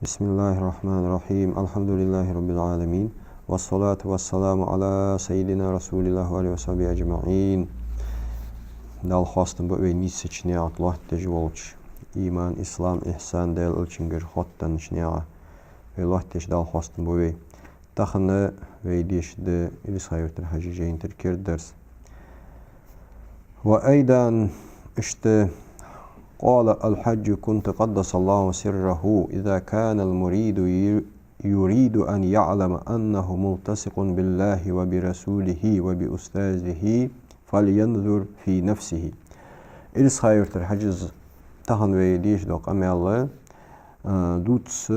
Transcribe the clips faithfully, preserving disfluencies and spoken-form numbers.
بسم الله الرحمن الرحيم. الحمد لله رب العالمين. والصلاة والسلام على سيدنا رسول الله وعلى آله وصحبه أجمعين. Дала хоастам ба вай нийсача наькъа тӀа лоаттадеш волча, иман, ислам, ихьсан, Даьла Элчангара хоттаденнача наькъа вай лоаттадеш Дала хоастам ба вай. Тахан вай деш да Илисха-Юртара Хьажий жайна тӀара керда дарс. وأيضا, иштта, قال الحاج كنت قدس الله سره: إذا كان المريد يريد أن يعلم أنه ملتصق بالله وبرسوله وبأستاذه فلينظر في نفسه. Илисха-Юртара Хьажас тахан вай деш дола къамаьл, а, дувц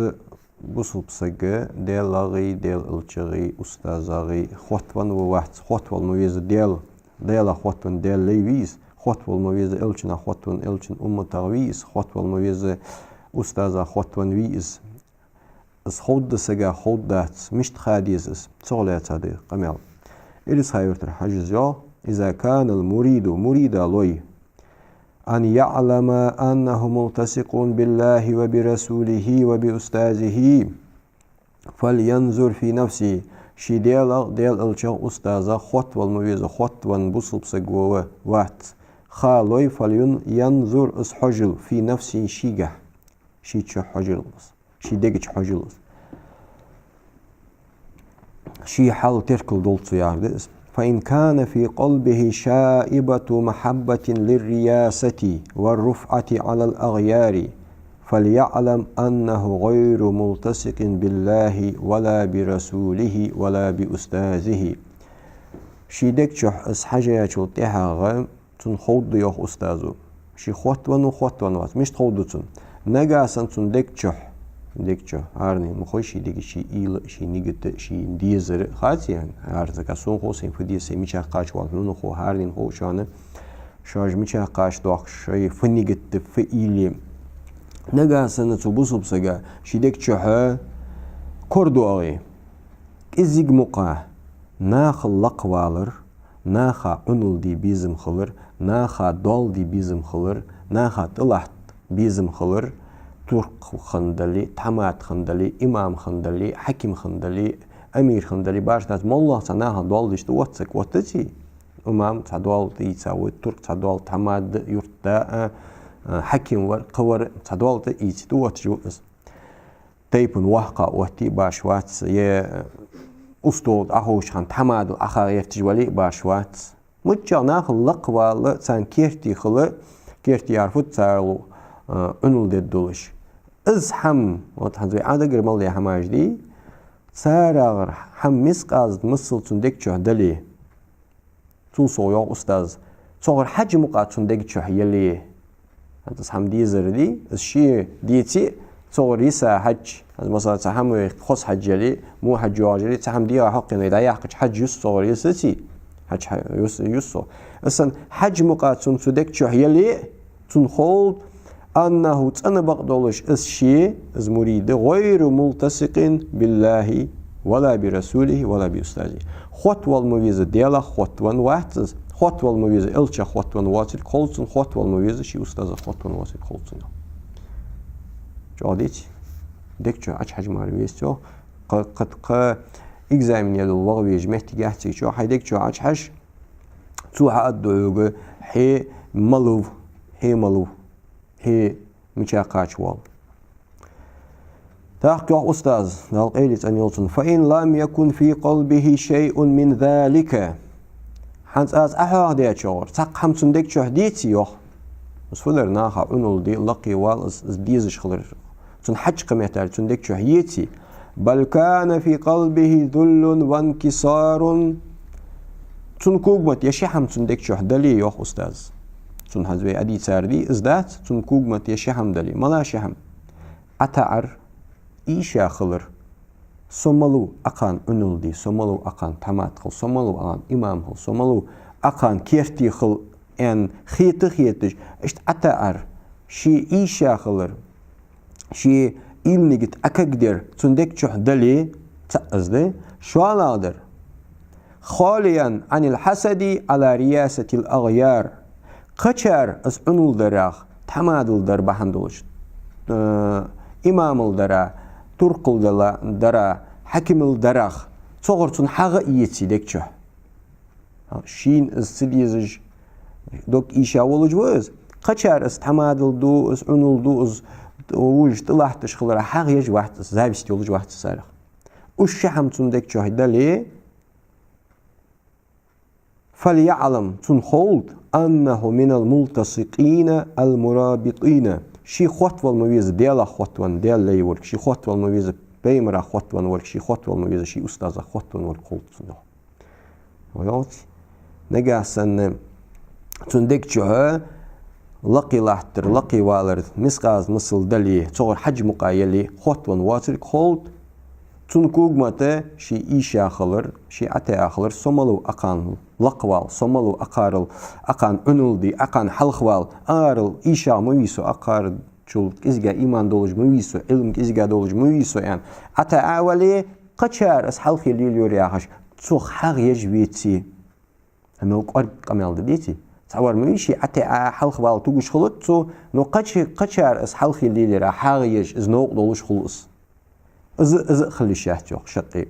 бусалба сага Даьлагара, Даьла Элчагара, устазагара хоттавенна ва, вац. Хоттавала ма веза Даьла, Даьлах хоттавенна Даьла лай вий из, хоттавала ма веза Элчанах хоттавенна Элчан умматах вий из, хоттавала ма веза устазах хоттавенна вий из. Из ховргда сага, ховргдац, мишта ха деза из, цох лаьца да къамаьл. Илисха-Юртара Хьажас йоах: إذا كان المريد, мурида лой, أن يعلم أنه ملتصق بالله وبرسوله وبأستاذه فلينظر في نفسه. Ше Даьлах, Даьла Элчах, устазах хоттавала ма веза, хоттавенна бусалба саг ва, вац. Ха лой, فلين-, ينظر, из хьожийла, في نفسه, шийгахь. Ший чу хьожийла из. Ший дега чу хьожийла из. Ший хьал теркалдолда цо, яхар да из. فإن كان في قلبه شائبة محبة للرياسة والرفعة على الأغيار فليعلم أنه غير ملتصق بالله ولا برسوله ولا بأستاذه. Ший дег чу из хьажачул тӀехьагӀа цунна ховргда, йоах устазо. Ше хоттавенна ва, хоттавенна вац. Мишта ховргда цунна? Нагахьа санна цун дег чу, дег чу, хӀаранена ма хой ший дега ший уйла, ший нигат, ший дезар, хац е, хӀара сага сона хов, сайна фу деза, сайна мича кхача воал хьона хов, хӀаранена хов шоана, шоаш мича кхача доахк, шоай фу нигат да, фу уйла я. Нагахьа санна цу бусалба сага ший дег чу корадоагӀе, кӀезига мукъагӀа нахал лакхвалар, наха Ӏуналла де безам хилар, наха доал де безам хилар, наха тӀалатта безам хилар, турк хинна дале, тхьамада хинна дале, имам хинна дале, хьаким хинна дале, амир хинна дале, башха дац, моллагӀа цхьа наха доал деш тӀаоттача, оттаций? Имам цхьа доал тӀаийца ва, турк цхьа доал, тхьамада, юртда, а, а, хьаким вар, кхы вар, цхьа доал тӀаийца тӀаотташ ва из. Тайпан воккха оттий, башха вац, е устол тӀа Ӏоховшача хана тхьамадал Ӏоха гӀерташ вале а, башха вац. МиччагӀа нахал лакхвала, царна керте хила, керте яхар фуд, царел, а, Ӏуналла дергдолаш. Из хӀама, вот хӀанз вай Ӏодагара мел даь хӀамаш дий, царагара хӀама мискъал заррат масал цун дег чу дале, цул совгӀа, йоах устаза, цунгара хьаж мукъагӀа цун дег чу яле, хӀанз из хӀама дезар дий, из ше деце а, цунгара йиса хьаж, хӀанз, масала, цхьа хӀама вай хоза хьаж яле, во хьаж йоагӀаш яле, цхьа хӀама дегӀа хьокхийна вай дӀаяьккхача, хьаж юс цунгара, йисаций? Хьаж хьа-, юс, юс цо. Из санна хьаж мукъагӀа цун цу дег чу яле, цунна ховргда, أنه, цӀена бакъдолаш из ше, из мурид, غير ملتصق بالله ولا برسوله ولا بأستاذه. Хоттавала ма веза Даьлах хоттавенна вац из, хоттавала ма веза Элчах хоттавенна воацилга ховргда цунна, хоттавала ма веза ший устазах хоттавенна воацилга ховргда цунна. ЧӀоагӀа деций? Дег чу Ӏочухьажа мара везац, йоах. Кхы, кхы, кхы экзамен яла ваха везача моттигехь цига чу, хьай дег чу Ӏочухьажа, цо хьааргда хьога, хье малув, хье малув, хье мича кхача воал. ТӀаккха йоах устаза, Дала къайле цӀенйойла цун: فإن لم يكن في قلبه شيء من ذلك. ХӀанз аз Ӏохьоахадаьча, йоах, цхьаккха хӀама цун дег чу деций, йоах. Из фу дар, наха Ӏуналла де, лакхе вала, из, из дезаш хилар цун хьаж кхаметтар цун дег чу еций. بل كان في قلبه ذل وانكسار. Цун когаметта е ши хӀама цун дег чу дале, йоах устаза. Цун, хӀанз вай Ӏодийцар дий, из дац, цун когаметта е ши хӀама дале. МалагӀа ши хӀама? ӀотаӀар, ийша хилар. Со малув, акхарна Ӏуналла де, со малув, акхарна тхьамада хила, со малув, акхарна имам хила, со малув, акхарна керте хила, аьнна, хета а хеташ, иштта ӀотаӀар, ше ийша хилар, ше уйла-нигат Ӏокагдар цун дег чу дале, цаӀ из да, шоллагӀдар: خاليا عن الحسد على رياسة الأغيار. Кхычар из Ӏуналла дарах, тхьамадал дар бахьан долаш, э, имамал дара, туркхал дала, дара, хьакимал дарах, цогӀар цунна хьагӀ а эций дег чу. Шийна из ца дезаш, дог ийша волаш ва из. Кхычар из тхьамадал ду, из Ӏунал ду, из вуж тӀалатташ хилара хьагӀ еш вац из, зависть йолаш вац из царех. Уж ши хӀама цун дег чу дале, فليعلم, цунна ховлда, أنه من الملتصقين المرابطين. Ше хоттавала ма веза Даьлах хоттавенна, Даьла лай волга, ше хоттавала ма веза пайхамарах хоттавенна волга, ше хоттавала ма веза ший устазах хоттавенна волга ховлда цунна, йоах. Вай йоах цо. Нагахь санна цун дег чу лакхе латтар, лакхе валар, мискъаза масал дале, цогӀар хьаж мукъа яле, хоттавенна воацилга ховлда. Цун кугмата ше ийша хилар, ше Ӏатаьа хилар, со малув акхарал лакхвала, со малув акхарал, акхарна Ӏунал де, акхарна хьалхвала, арал ийшагӀа ма вий со, акхарчул кӀезига иман долаш ма вий со, Ӏилма кӀезига долаш ма вий со, аьнна. Ӏатаьа вале, кхычар из хьалхе лелайора яхаш, цох хьагӀ еш веце. Амма кӀоарга къамаьл да, деций? Цхьавар ма вий ше Ӏатаьа хьалхвала тугаш хилац цо, но кхача-, кхычар из хьалхе лелайора хьагӀ еш, из новкъа долаш хул из. Из, из а хила йиш яц, йоах, шаккхе.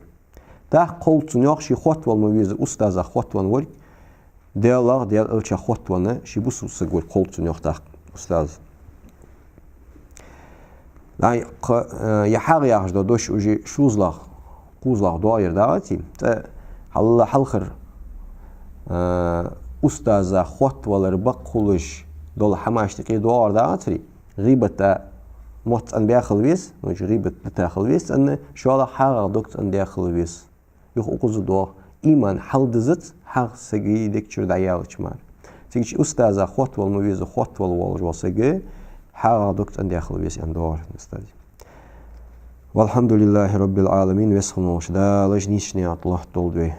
ТӀаккха ховлда цунна, йоах, ше хоттавала ма веза устазах хоттавенна волга, Даьлах, Даьла элчах хоттавенна, ше бусалба саг волга ховлда цунна, йоах, тӀаккха устаз. Ай, кх-, э, е хьагӀ яхаш дола дош уже шозлагӀа, кхозлагӀа доагӀа ер дагӀаций? ТӀа хьал-, хьалхара, э, устазах хоттавалар бакъ хулаш дола хӀамаш тӀа кхы доагӀар дагӀацарий? ГӀийбат а мотт цӀена баь хила веза, ну, гӀийбат дита хила веза цӀена, шоллагӀа хьагӀах дог цӀена даь хила веза. Юха укхаза доагӀа, иман хьалдизац хьагӀ сага дег чура дӀаяьлча мара. Цига устазах хоттавала ма веза, хоттавала волаш вола саг хьагӀах дог цӀена даь хила веза, аьнна доагӀар устаза. والحمد لله رب العالمين, Веза хинна волча Дала нийсача наькъа тӀа лоаттадолда вай.